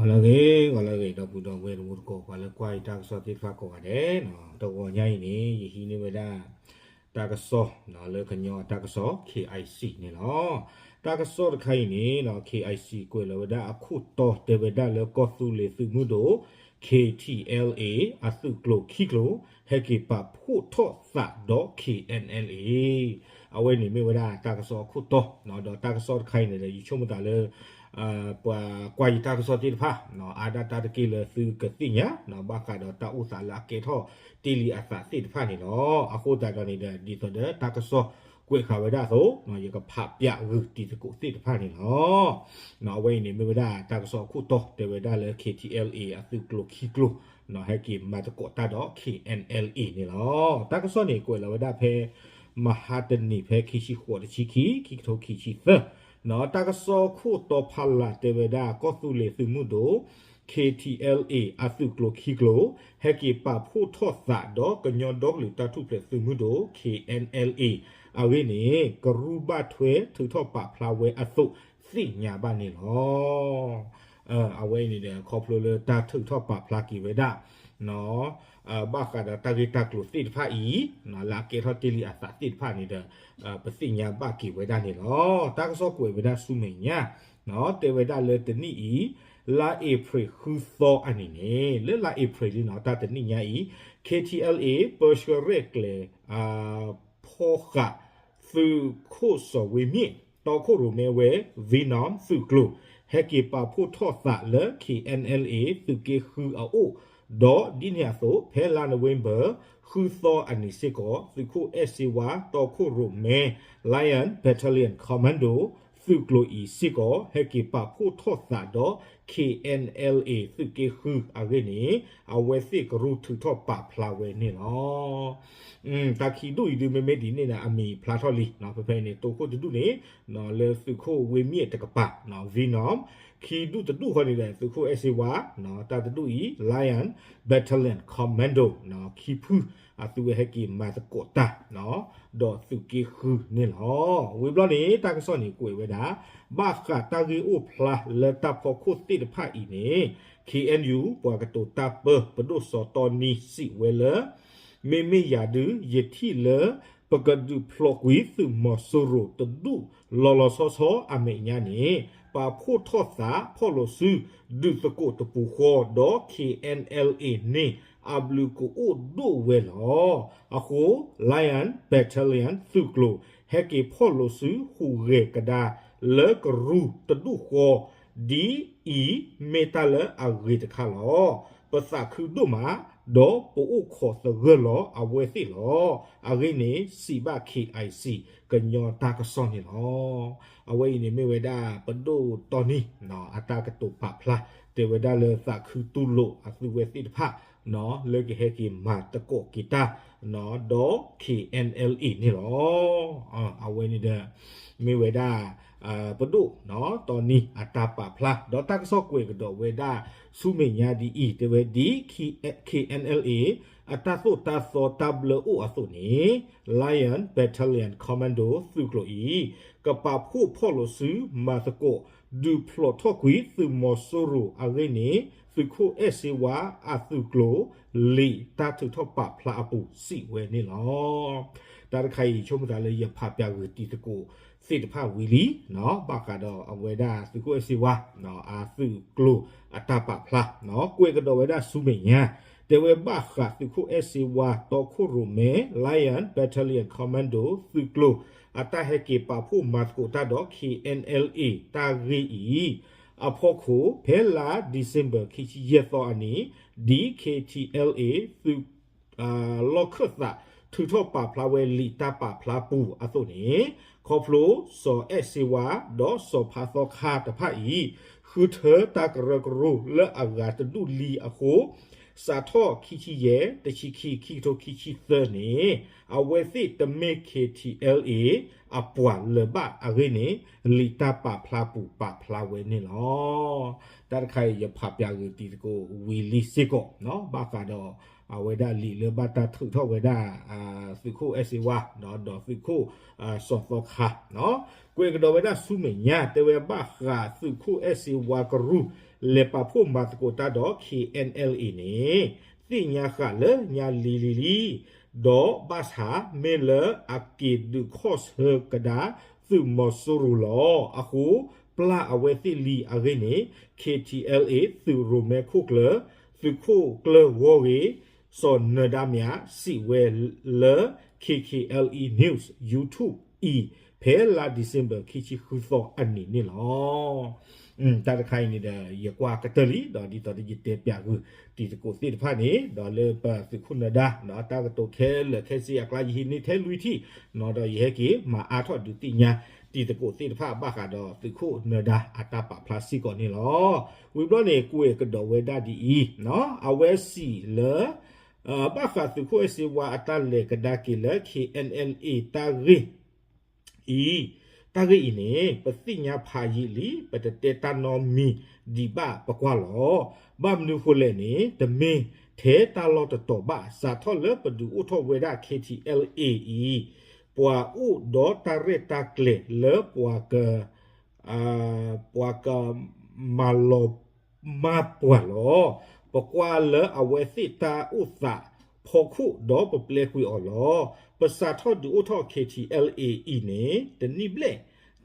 ဂီၤလၢအဂ့ၤ ဂီၤလၢအဂ့ၤ ဒီပုၢ်ဒီဝဲၢ်တံၤသကိး ပှၤလၢကွၢ်ယတၢ်ကစီၣ်သ့ၣ်တဖၣ်ကိးဂၤဒဲး, တဂီၤညါအံၤန့ၣ် ယဟံးန့ၢ်ဝဲဒၣ် တၢ်ကစီၣ်လၢကညီအတၢ်ကစီၣ် KIC န့ၣ်လီၤ. တၢ်ကစီၣ်တခါအံၤန့ၣ် KIC ကွဲးလီၤဝဲဒၣ်အခိၣ်တီတဲဝဲဒၣ်လၢကီၢ်သူလ့ၤသုးမုၢ်ဒိၣ် KTLA အသုးကျိၤခံကျိၤ ဟဲက့ၤပာ်ဖှိၣ်ထီၣ်သးဒီး KNLA အဝဲန့ၣ်မ့ၢ်ဝဲဒၣ်တၢ်ကစီၣ်အခိၣ်တီ, ဒီးတၢ်ကစီၣ်တခါအံၤန့ၣ်ဒီး ယဆိကမိၣ်သးလၢ ပှၤကွၢ်ယတၢ်ကစီၣ်သ့ၣ်တဖၣ် အါဒၣ်တၢ်တက့ၢ်လၢသုကသ့ၣ်ညါ ဘၣ်ဃးဒီးတၢ်အိၣ်သးလၢအကဲထီၣ်တ့ၢ်လံအသးသ့ၣ်တဖၣ်န့ၣ်လီၤ. အဃိသတးဒီးန့ၣ်ဒီး ဒ်သိးဒီးတၢ်ကစီၣ်ကွဲးဃာ်ဝဲဒၣ်အသိး ယကဖးပၠးဂုာ်တံၤသကိးသ့ၣ်တဖၣ်န့ၣ်လီၤ. အဝဲအံၤန့ၣ်မ့ၢ်ဝဲဒၣ်တၢ်ကစီၣ်အခိၣ်တီတဲဝဲဒၣ်လၢ KTLA အသုးကျိၤခံကျိၤ ဟဲက့ၤမၤသကိးတၢ်ဒီး KNLA န့ၣ်လီၤ. တၢ်ကစီၣ်န့ၣ်ကွဲးလီၤဝဲဒၣ်ဖဲ မဟါတနံၤဖဲခံဆံဃိးတဆံခံ ခံကထိခံဆံသၢ, တၢ်ကစီၣ်ခိၣ်တီဖီလာ်တဲဝဲဒၣ် ကီၢ်သူလ့ၤသုးမုၢ်ဒိၣ် KTLA အသုးကျိၤခံကျိၤ ဟဲက့ၤပာ်ဖှိၣ်ထီၣ်သးဒီးကညီဒီကလုာ်တၢ်ထူၣ်ဖျဲးသုးမုၢ်ဒိၣ် KNLA အဂ့ၢ်န့ၣ် ကရူၢ်ဘၣ်ထွဲထုးထီၣ်ပာ်ဖျါဝဲအသိးသ့ၣ်ညါဘၣ်န့ၣ်လီၤ. အဝဲအံၤန့ၣ်ဒီး ခီဖျိလၢတၢ်ထုးထီၣ်ပာ်ဖျါက့ၤဝဲဒၣ် ဘၣ်ဃးဒီးတၢ်ဂ့ၢ်တၢ်ကျိၤသ့ၣ်တဖၣ်အံၤ လၢအကဲထီၣ်တ့ၢ်လံအသးသ့ၣ်တဖၣ်န့ၣ်ဒီး ပသ့ၣ်ညါဘၣ်က့ၤဝဲဒၣ်န့ၣ်လီၤ. တၢ်ကစီၣ်ကွဲးဝဲဒၣ်ဆူမဲာ်ညါ တဲဝဲဒၣ်လၢတနံၣ်အံၤ လါအ့ဖြ့ၣ်ဃုသီအနံၤန့ၣ် လၢလါအ့ဖြ့ၣ်လံနီၤ တၢ်တနံၣ်ညါအံၤ KTLA ပၢဆှၢရဲၣ်ကျဲၤ ဖီဃာ် သုးခိၣ်စီၤဝ့မ့ၣ် တီခိၣ်ရိၣ်မဲဝဲ Venom သုးကျိၤ ဟဲက့ၤပာ်ဖှိၣ်ထီၣ်သးလၢ KNLA သုးက့ဃုအအိၣ် ဒီးဒ်န့ၣ်အသိး ဖဲလါနိၣ်ဝ့ဘၢၣ် ဃုသီအနံၤစ့ၢ်ကီး သုးခိၣ်အဲၣ်စ့ဝါ တီခိၣ်ရိၣ်မဲ Lion Battalion Commando သုးကျိၤအံၤစ့ၢ်ကီး ဟဲက့ၤပာ်ဖှိၣ်ထီၣ်သးဒီး KNLA သုးက့ဃုအဂ့ၢ်န့ၣ် အဝဲသ့ၣ်ကရူၢ်ထုးထီၣ်ပာ်ဖျါဝဲန့ၣ်လီၤ. တၢ်ခံဒူၣ်အံၤဒုးမ့မ့ၢ်ဒ်န့ၣ်ဒီး အမံၤဖျါထီၣ်လံ ဖဲဖဲန့ၣ် တိခိၣ်တဒူၣ်န့ၣ် လၢသုးခိၣ်ဝ့မ့ၣ်တကပၤ Venom, ခံဒူၣ်တဒူၣ်ဃီန့ၣ်ဒီး သုးခိၣ်အဲၣ်စ့ဝါ တၢ်တဒူၣ်အံၤ Lion Battalion Commando ခံဖု အသုဝဲဟဲက့ၤမၤသကိးတၢ် ဒီးသုးက့ဃုန့ၣ်လီၤ. ဝံၤဘျီန့ၣ် တၢ်ကစီၣ်န့ၣ်ကွဲးဝဲဒၣ် ဘၣ်ဃးတၢ်ဂ့ၢ်အိၣ်ဖျါလၢတၢ်ဖီခိၣ်သ့ၣ်တဖၣ်အံၤန့ၣ် KNU ပှၤကတိၤတၢ်ပၢ ပဒိၣ်စီၤတီနံစံးဝဲလၢ မ့မ့ၢ်ယၤဒုး ယထံၣ်လၢ ပကဒုးဖျိးကွံာ်သုးမီၤစိရိၤတဒူၣ်လီၤလီၤဆီဆီအမဲာ်ညါန့ၣ် ပာ်ဖှိၣ်ထီၣ်သးဖီၣ်လိာ်စု ဒုးသကိးတပူၤဃီဒီး KNLA န့ၣ် အဘျုးကအိၣ်ဒိၣ်ဝဲလီၤ. အဃိ Lion Battalion သုးကျိၤ ဟဲက့ၤဖီၣ်လိာ်စုဟူးဂဲၤကဒါလၢကရူၢ်တဒူၣ်ဃီ ဒ်အံၤမ့ၢ်တၢ်လၢအဂ့ၤတခါလီၤ. ပသးခုဒိၣ်မး ဒီးပအိၣ်ခိးသဂၢၢ်လီၤအဝဲသ့ၣ်လီၤ. အဂ့ၢ်န့ၣ် စံးဘၣ် KIC ကညီတၢ်ကစီၣ်န့ၣ်လီၤ. အဝဲအံၤန့ၣ်မ့ၢ်ဝဲဒၣ်ပဒိၣ်တီနံ အတၢ်ကတိၤပာ်ဖျါ တဲဝဲဒၣ်လၢသးခုတူၢ်လိာ်အသုဝဲသ့ၣ်တဖၣ် လၢကဟဲက့ၤမၤသကိးက့ၤတၢ် ဒီး KNLA န့ၣ်လီၤ. အဝဲန့ၣ်ဒီး မ့ၢ်ဝဲဒၣ် ပဒိၣ်တီနံအတၢ်ပာ်ဖျါ ဒီးတၢ်ကစီၣ်ကွဲးကဒီးဝဲဒၣ်ဆူမဲာ်ညါဒ်အံၤ တဲဝဲဒ် KNLA အတၢ်သိၣ်တၢ်သီတၢ်ဘျၢအိၣ်အသိးန့ၣ် Lion Battalion Commando သုးကျိၤအံၤ ကပာ်ဖှိၣ်ဖီၣ်လိာ်စုမၤသကိး ဒုးဖျိးထီၣ်ကွံာ်သုးမီၤစိရိၤအဂ့ၢ်န့ၣ် သုးခိၣ်အဲၣ်စ့ဝါအသုးကျိၤ လံာ်တၢ်ထုးထီၣ်ပာ်ဖျါအပူၤစံးဝဲန့ၣ်လီၤ. တၢ်တခါအံၤ ဆိကမိၣ်သးလၢယဖးပၠးဂုာ်တံၤသကိးသ့ၣ်တဖၣ်ဝံၤလံ ဘၣ်ဃးဒီးအဝဲဒၣ်သုးခိၣ်အဲၣ်စ့ဝါ အသုးကျိၤအတၢ်ပာ်ဖျါ ကွဲးကဒီးဝဲဒၣ်ဆူမဲာ်ညါ တဲဝဲဘၣ်ဃးသုးခိၣ်အဲၣ်စ့ဝါ တီခိၣ်ရိၣ်မဲ Lion Battalion Commando သုးကျိၤ အတၢ်ဟဲက့ၤပာ်ဖှိၣ်မၤသကိးတၢ်ဒီး KNLA တၢ်ဂ့ၢ်အံၤ အဖီခိၣ် ဖဲလါ December ခံဆံယဲၢ်သီအနံၤ ဒ် KTLA သုး လီၢ်ခၢၣ်သး ထုးထီၣ်ပာ်ဖျါဝဲလံာ်တၢ်ပာ်ဖျါပူၤအသိးန့ၣ် ခီဖျိစီၤအဲၣ်စ့ဝါ ဒီးစီၤဖးသီခါတဖၣ်အံၤ ဃုထၢတၢ်ကရၢကရိလၢအဂၤတဒူၣ်လံအဃိ စးထီၣ်ခံဆံယဲၢ် တဆံခံ ခံကထိခံဆံသၢန့ၣ် အဝဲသ့ၣ်တမ့ၢ် KTLA အပှၤလၢၤဘၣ်အဂ့ၢ်န့ၣ် လံာ်တၢ်ပာ်ဖျါပူၤပာ်ဖျါဝဲန့ၣ်လီၤ. တၢ်တခါအံၤ ယဖးပၠးဂုာ်တံၤသကိးဝံၤလံစ့ၢ်ကီး ဘၣ်ဃးဒီး အဝဲဒၣ်လံာ်လၢဘၣ်တၢ်ထုးထီၣ်ဝဲဒၣ် သုးခိၣ်အဲၣ်စ့ဝါ ဒီးသုးခိၣ်စီၤသီခါ ကွဲးကဒီးဝဲဒၣ်ဆူမဲာ်ညါ တဲဝဲဘၣ်ဃးသုးခိၣ်အဲၣ်စ့ဝါကရူၢ် လဲၤပာ်ဖှိၣ်မၤသကိးတၢ်ဒီး K N L A န့ၣ် သ့ၣ်ညါဃာ်လၢညါလံၤလံၤလံ, ဒီးဘၣ်ဆၣ်မ့ၢ်လၢအက့ၤဒုးခီၣ်ဆၢကဒါသုးမီၤစိရိၤလီၤ. အဃိ ပျၢ်အဝဲသ့ၣ်လံအဂ့ၢ်န့ၣ် K T L A သုးရိၣ်မဲခိၣ်ကျၢၢ် သုးခိၣ်ကျၢၢ်ဂီၢ်ဂ့ၢ် စီၤနၢၤဒါမၠး စံးဝဲလၢ K K L E News YouTube အံၤ ဖဲလါ December ခံဆံဃုသီအနံၤန့ၣ်လီၤ. တၢ်တခါအံၤန့ၣ်ဒီး ယကွၢ်ကတၢၢ်လံ ဒီးဒ်သိးဒီးယတဲပၠးဂုာ် တံၤသကိးသ့ၣ်တဖၣ်န့ၣ် ဒီးလၢပသုးခိၣ်နၢၤဒါ ဒီးတၢ်ကတိၤခဲလၢာ်ခဲဆ့အကျါ ယဟံးန့ၢ်ထဲလွံၢ်ထံၣ် ဒီးယဟဲက့ၤမၤအါထီၣ်ဒုးသ့ၣ်ညါ တံၤသကိးသ့ၣ်တဖၣ်ဘၣ်ဃးဒီးသုးခိၣ်နၢၤဒါအတၢ်ပာ်ဖျါစ့ၢ်ကီးန့ၣ်လီၤ. ဝံၤဘျီန့ၣ် ကွဲးကဒီးဝဲဒၣ်ဒ်အံၤ, အဝဲစံးလၢ ဘၣ်ဃးသုးခိၣ်အဲၣ်စ့ဝါအတၢ်လဲၤကဒါက့ၤလၢ K N L A တၢ်ဂ့ၢ် အံၤ, တၢ်ဂ့ၢ်အံၤန့ၣ် ပသ့ၣ်ညါဖးယံာ်လံ ပတတဲတၢ်နီတမံၤဒံးဘၣ် ပကွၢ်လီၤ. ဘၣ်မနုၤဃိလဲၣ်န့ၣ် တမ့ၢ်ထဲတၢ်လီၢ်တတီၤဘၣ် စးထီၣ်လၢပဒုးအိၣ်ထီၣ်ဝဲဒၣ် K T L A အံၤ ပှၤအိၣ်ဒီးတၢ်ရဲၣ်တၢ်ကျဲၤလၢပှၤက ပှၤကမၤလီၤမၢ်ပှၤလီၤ. ပကွၢ်လၢအဝဲသ့ၣ်တၢ်အိၣ်သးဖီခိၣ်ဒီးပပျဲကွံာ်အီၤလီၤ. ပစးထီၣ်ဒုးအိၣ်ထီၣ် K T L A အံၤန့ၣ် တနံၣ်ဘျဲၣ်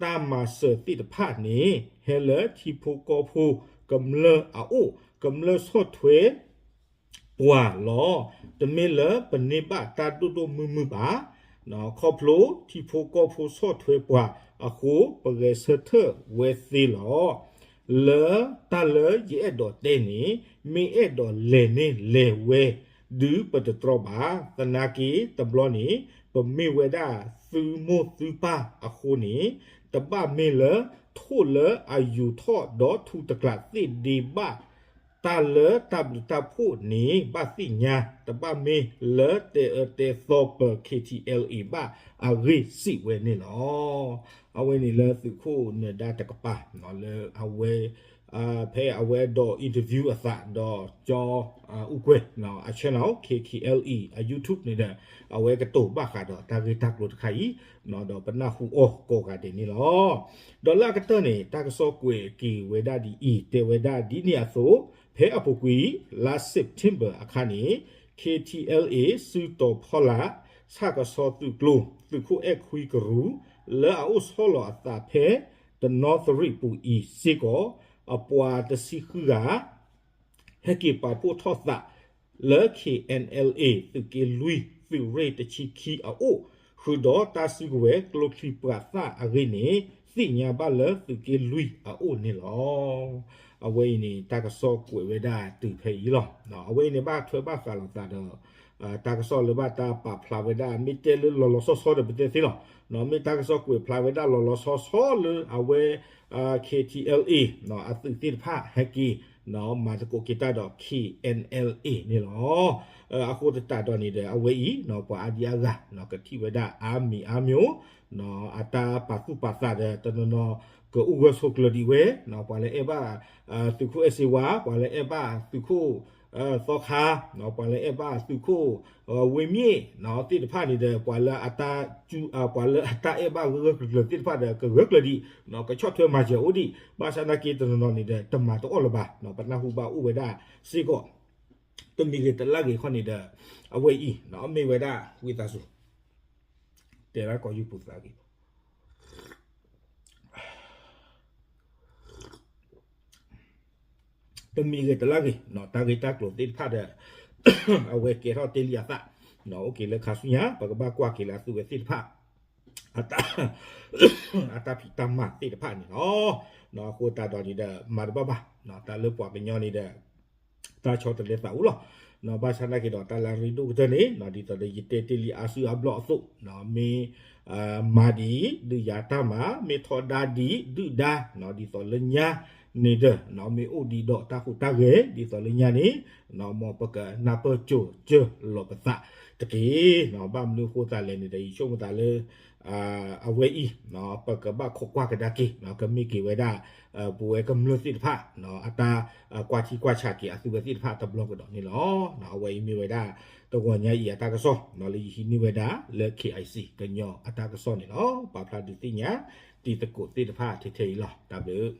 တၢ်မၤစၢၤသ့ၣ်တဖၣ်န့ၣ် ဟဲလၢထံဖိကီၢ်ဖိ ကမျၢၢ်အအိၣ် ကမျၢၢ်ဆီၣ်ထွဲ ပှၤလီၤ. တမ့ၢ်လၢပန့ၢ်ဘၣ်တၢ်ဒိၣ်ဒိၣ်မုၢ်မုၢ်ဘၣ်. ခီဖျိထံဖိကီၢ်ဖိဆီၣ်ထွဲပှၤအဃိ ပဂဲၤဆၢထၢၣ်ဝဲသ့လီၤ. လၢတၢ်လၢယအဲၣ်ဒိးတဲန့ၣ် မ့ၢ်အဲၣ်ဒိးလဲၤန့ၣ်လဲၤဝဲ ဒုးပတတြီဘၣ်. သနာ်က့တဘျီန့ၣ် ပမ့ၢ်ဝဲဒၣ်သုမိၢ်သုပၢ်အဃိန့ၣ် တဘၣ်မ့ၢ်လၢထိၣ်လၢအယူၤထီၣ်ဒီးထူတကျးသ့ၣ်ဒ့ဘၣ် တၢ်လၢတၢ်ဘျုးတၢ်ဖှိၣ်န့ၣ် ဘၣ်သ့ၣ်ညါ တဘၣ်မ့ၢ်လၢတဲအၢတဲသီပၢၤ K T L A ဘၣ်အဂ့ၢ်စံးဝဲန့ၣ်လီၤ. အဝဲန့ၣ်လၢသုးခိၣ်နၢၤဒါတကပၤ လၢအဝဲ ဖဲအဝဲဒိး interview အသးဒီးကၠီ အူကွဲၢ် အ channel K K L E အ YouTube န့ၣ်ဒီး အဝဲကတိၤဘၣ်ဃးဒီးတၢ်ဂ့ၢ်တၢ်ကျိၤတခါအံၤ ဒီးပနၢ်ဟူအီၤကိးဂၤဒဲးန့ၣ်လီၤ. ဒီးလၢအကတၢၢ်န့ၣ် တၢ်ကစီၣ်ကွဲးက့ၤဝဲဒၣ်ဒ်အံၤ တဲဝဲဒၣ်ဒ်န့ၣ်အသိး ဖဲအပူၤကွံာ် လါ September အခါန့ၣ် K T L A စုတီၤဖီလာ် ဆၣ်ကဆီသုးကျိၤ သုးခိၣ်အဲၣ်ခွံကရူၢ် လၢအအိၣ်ဆီလီၤအသးဖဲ တနီသရံၣ်ပူၤအံၤစ့ၢ်ကီး အပှၤတဆံဃုဂၤ ဟဲက့ၤပာ်ဖှိၣ်ထီၣ်သးလၢ K N L A သုးက့လွံၢ် သုးရ့ၣ်တဆံခံအအိၣ် ဃုာ်ဒီးတၢ်စုကဝဲၤကျိချံပှၤသၣ်အဂ့ၢ်န့ၣ် သ့ၣ်ညါဘၣ်လၢသုးက့လွံၢ်အအိၣ်န့ၣ်လီၤ. အဝဲအံၤန့ၣ် တၢ်ကစီၣ်ကွဲးဝဲဒၣ်တုၤဖဲအံၤလီၤ. အဝဲအံၤန့ၣ် ဘၣ်ထွဲဘၣ်ဃးလိာ်သးဒီး တၢ်ကစီၣ်လၢဘၣ်တၢ်ပာ်ဖျါဝဲဒၣ် မ့ၢ်တဲလၢလီၤလီၤဆီဆီဒီးပတဲသ့လီၤ. မ့ၢ်တၢ်ကစီၣ်ကွဲးဖျါဝဲဒၣ်လီၤလီၤဆီဆီလၢအဝဲ K T L A အသုးသ့ၣ်တဖၣ်ဟဲက့ၤ မၤသကိးက့ၤတၢ်ဒီး K N L A န့ၣ်လီၤ. အဃိသတးဒီးန့ၣ်ဒီး အဝဲအံၤ ပှၤအါဒံအါဂၤ ကထံၣ်ဝဲဒၣ်အါမံၤအါမျိၤ အတၢ်ပာ်သူၣ်ပာ်သးဒီးတနီၤနီၤ ကအိၣ်ဂၢၢ်ဆိးကျၢၤဒံးဝဲ ပှၤလၢအဲၣ်ဘၣ် သုးခိၣ်အဲၣ်စ့ဝါ ပှၤလၢအဲၣ်ဘၣ်သုးခိၣ်သီခါ ပှၤလၢအဲၣ်ဘၣ်သုးခိၣ်ဝ့မ့ၢ်သ့ၣ်တဖၣ်န့ၣ်ဒီး ပှၤလၢအတၢ် ပှၤလၢအတၢ်အဲၣ်ဘၣ်ဂၢၢ်ဂၢၢ်ကျၢၤကျၢၤသ့ၣ်တဖၣ်ဒီး ကဂၢၢ်ကျၢၤဒံး ကဆီၣ်ထွဲမၤစၢၤအိၣ်ဒံး ဘၣ်ဆၣ်သနာ်က့တနီၤနီၤန့ၣ်ဒီး တမၤတအီၣ်လၢၤဘၣ် ပနၢ်ဟူဘၣ်အိၣ်ဝဲဒၣ်စ့ၢ်ကီး တမံၤဂ့ၤတလါဂ့ၤခီန့ၣ်ဒီး အဝဲအံၤ မ့ၢ်ဝဲဒၣ်ဝံသးစူၤ တဲဒၣ်ကီးယူၢ်ပူၤသးဂ့ၤ တမံၤဂ့ၤတလါဂ့ၤ တၢ်ဂ့ၢ်တၢ်ကျိၤသ့ၣ်တဖၣ်ဒီး အဝဲကဲထီၣ်တ့ၢ်လံအသး အိၣ်က့ၤလၢခါဆူညါ ပကဘၣ်ကွၢ်က့ၤလၢအသုးဝဲသ့ၣ်တဖၣ် အတၢ်ဖံးတၢ်မၤသ့ၣ်တဖၣ်န့ၣ်လီၤ. အဃိသတးဒီးန့ၣ်ဒီး မၤတဘၣ်ဘၣ် တၢ်လၢပှၤကညီန့ၣ်ဒီး တၢ်ဆီတလဲသးအူလီၤ. ဘၣ်ဆၣ်သနာ်က့ဒီးတၢ်လၢအရ့ဒိၣ်ကတၢၢ်န့ၣ် ဒ်သိးဒီးယတဲတ့ၢ်လံအါစုအါဘျီအသိး မ့ၢ်မၤဒံး ဒုးယၤတၢ်မၤ မ့ၢ်ထီဒါဒံး ဒုၣ်ဒါ ဒ်သိးလၢညါန့ၣ်ဒီး မ့ၢ်အိၣ်ဒံးဒီးတၢ်ဟူးတၢ်ဂဲၤ ဒ်သိးလၢညါန့ၣ် မ်ပကနၢ်ပၢၢ်ကၠိၤကၢၢ်လီၤပသးတက့ၢ်. ဘၣ်မနုၤအဃိသတးလဲၣ်န့ၣ်ဒီး ယဆိကမိၣ်သးလၢ အဝဲအံၤ ပကဘၣ်ခိးကွၢ်ကဒါက့ၤ ကမ့ၢ်က့ၤဝဲဒၣ် ပဝဲကမျၢၢ်သ့ၣ်တဖၣ် အတၢ်ကွၢ်ထံကွၢ်ဆးက့ၤအသုးဝဲသ့ၣ်တဖၣ်တဘျီကဒီးန့ၣ်လီၤ. အဝဲအံၤမ့ၢ်ဝဲဒၣ် တဂီၤညါအံၤအတၢ်ကစီၣ် လၢယဟံးန့ၢ်ဝဲဒၣ်လၢ K I C ကညီအတၢ်ကစီၣ်န့ၣ်လီၤ. ပာ်ဖျါဒုးသ့ၣ်ညါ တံၤသကိးသ့ၣ်တဖၣ်ထဲထဲအံၤလီၤ. တၢ်ဘျုး